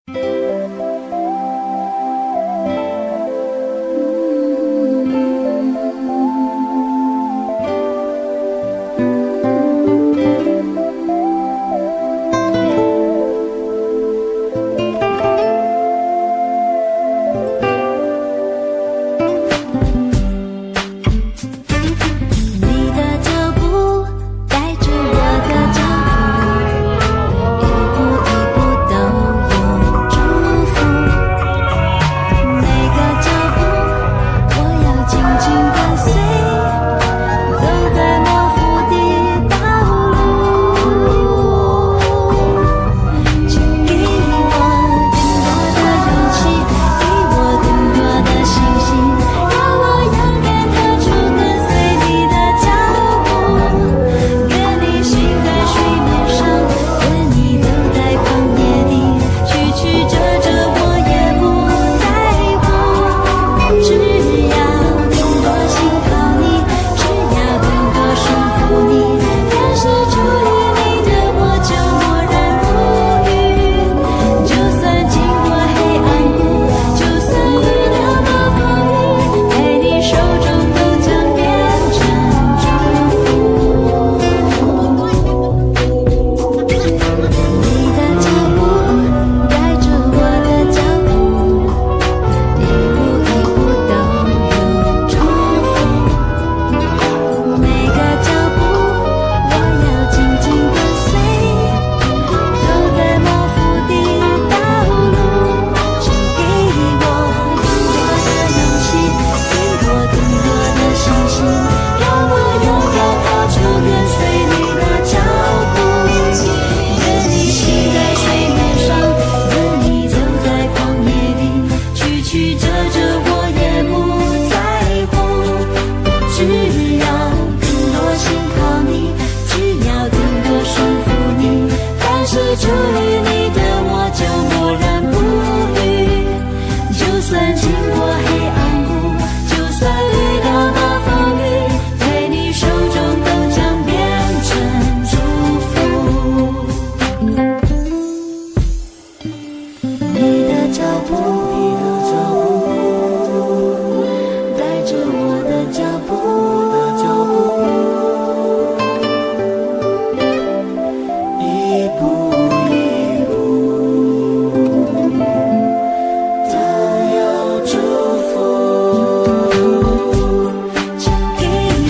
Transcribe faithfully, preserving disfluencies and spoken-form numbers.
你的脚步带着我的脚步，一步一步都有祝福。每个脚步，我要紧紧跟随，走在模糊的道路。 请给我更多的勇气，给我更多的信心，让我勇敢踏出跟随你的脚步。愿你行在水面上，愿你走在旷野里，曲曲折折我也不在乎。只要更多信靠你，只要更多顺服你，但是主与你的我就默然不语。就算经过黑暗谷，就算遇到暴风雨，在你手中都将变成祝福。你的脚步带着我的脚步，一步一步都有祝福。 每个脚步，我要紧紧跟随，走在模糊的道路。请给我更多的勇气，给我更多的信心，让我勇敢踏出跟随你的脚步。愿你行在水面上，愿你走在旷野里， 曲曲折折我也不在乎，只要更多信靠你，只要更多顺服你，但是主与